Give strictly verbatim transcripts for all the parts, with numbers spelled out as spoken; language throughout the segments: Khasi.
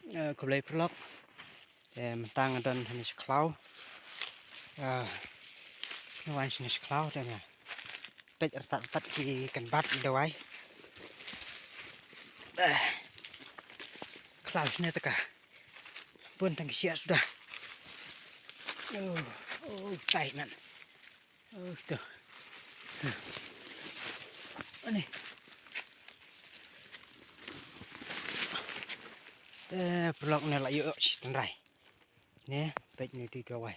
Eh, khublei paralok. Eh, mynta nga don hangne sha khlaw. Eh, nga wan hangne sha khlaw te nga peit rtat rtat ki kynbat dawai. Eh, khlaw hangne te ka bun tang ki shiah suda. Oh, oh, tai man. Oh, to. Ani. Eh, paralok, ne la ïoh shi tynrai. Ne, peit ne, dei dawai.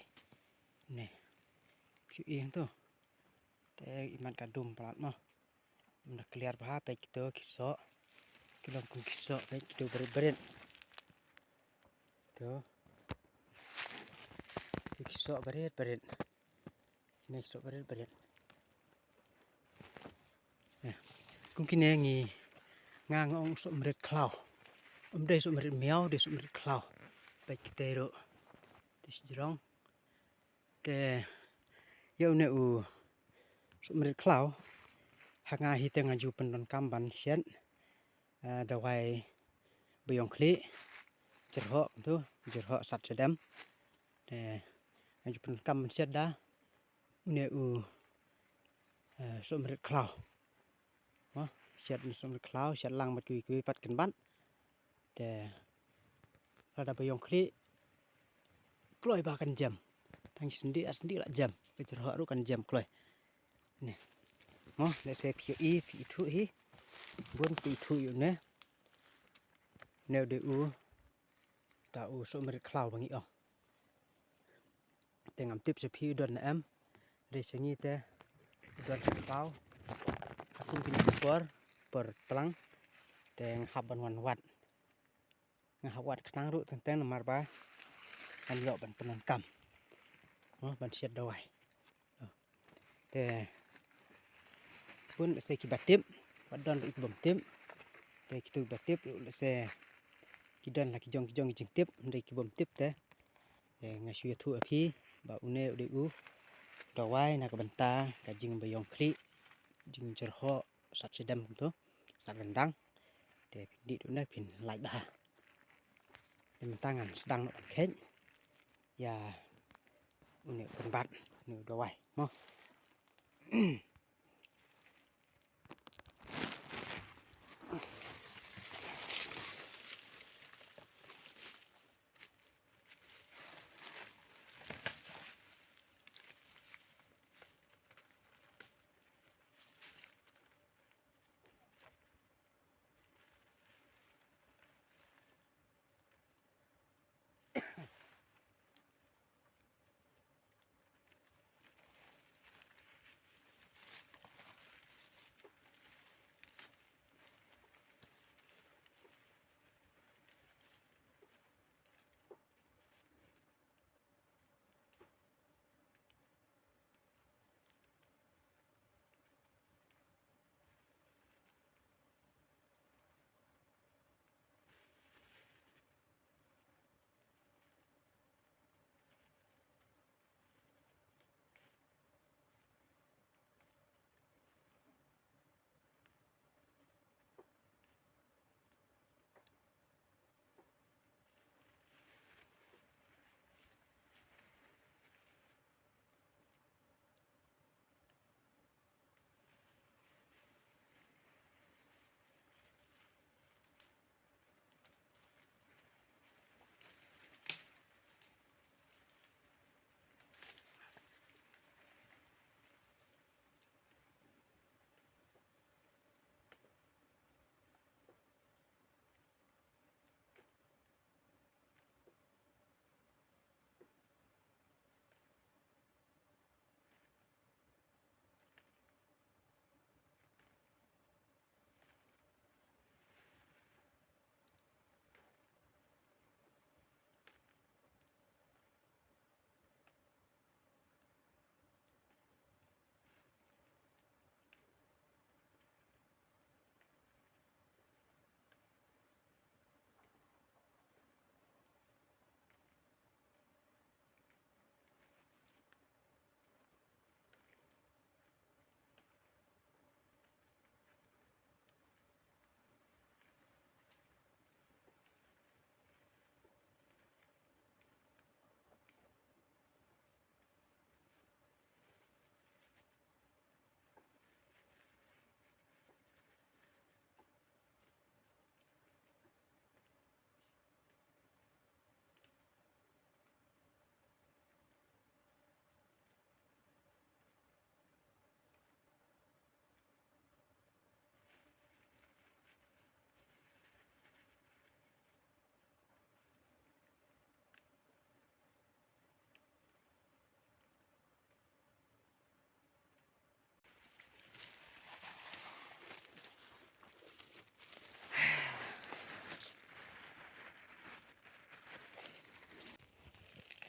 Ne. Shu ïeng to. Te imat ka dum palat mo. Ym da clear bha, peit kito ki soh. Ki long kum ki soh, peit kito barit barit. To. Ki soh barit barit. Kine ki soh barit barit. Ya. Kum kine ngi, nga nga ong soh mrit khlaw. Ym dei soh mrit miaw, dei soh mrit khlaw. Peit kite ruh. Te shajrong. Te ïa une u soh mrit khlaw, ha nga hi te nga ju pyndonkam ban shet, eh, dawai ba ïong khlieh, jyrhoh kumto, jyrhoh sat sha dem. Te nga ju pyndonkam ban shet da une u, eh, soh mrit khlaw. Mo, shet une soh mrit khlaw, shet lang bad kiwei kiwei pat kynbat. Te lada ba ïong khlieh, kloi ba kan jem. Tang shi sandih ar sandih la jem. Ka jyrhoh ruh kan jem kloi. Ne. Mo, lehse phi ïohi, phi ithuh hi. Bun phi ithuh ïa une. Une u dei u, ta u soh mrit khlaw ba ngi ong. Te ngam tip sha phi u don ne em. Hynrei sha ngi te u don ha khlaw. Ha kum kine ki por, por tlang. Te nga hap ban wan wad. Nga hap wad khnang ruh teng teng namar ba ngan ïoh ban pyndonkam. Mo, ban shet dawai. Te bun lehse kiba tip, wat don ruh kibym tip. Te kito kiba tip ruh lehse ki don la ki jong ki jong ki jingtip, hynrei kibym tip te. Te nga shu ïathuh ïa phi ba une u dei u dawai na ka bynta ka jingba ïong khlieh, jingjyrhoh sat shadem kumto, sat ryndang. Te phin dih ruh ne phin lait bha. Te mynta ngan sdang noh ban kheit ïa une u kynbat, une u dawai mo.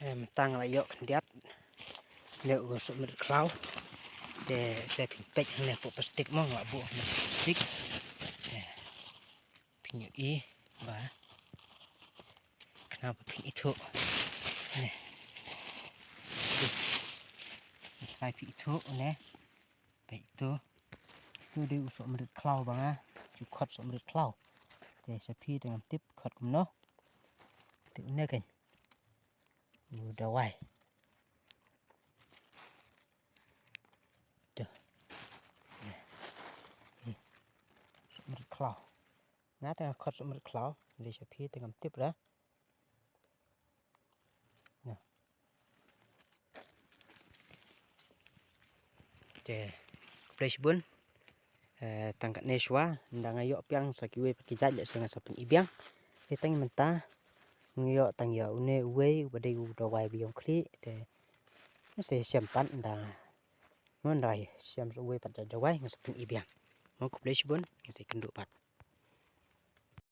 Mynta nga la ïoh khyndiat ne u sohmrit khlaw. Te sa phin peit hangne hapoh plastik mo, nga la buh hangne plastik. Phin ïohi ba khnang ba phin ithuh ne. Trai phi ithuh ne. Peit to. To dei u sohmrit khlaw ba nga ju khot sohmrit khlaw. Te sa phi te ngam tip khot kumno. Te une kan u dawai. To. Sohmrit khlaw. Nga te nga khot sohmrit khlaw. Dei sa phi te ngam tip ra. Te khublei shibun. Tang katne shuwa nda nga ïoh biang sa kiwei pat ki jait lehse nga sa pyni biang. Te tang mynta nga ïoh tang ïa une uwei uba dei u dawai ba ïong khlieh. Te nga sa shem pat nda nga, nda shem sa uwei pat jait dawai nga sa pyni biang. Mo, khublei shibun, nga sa ïakynduh pat.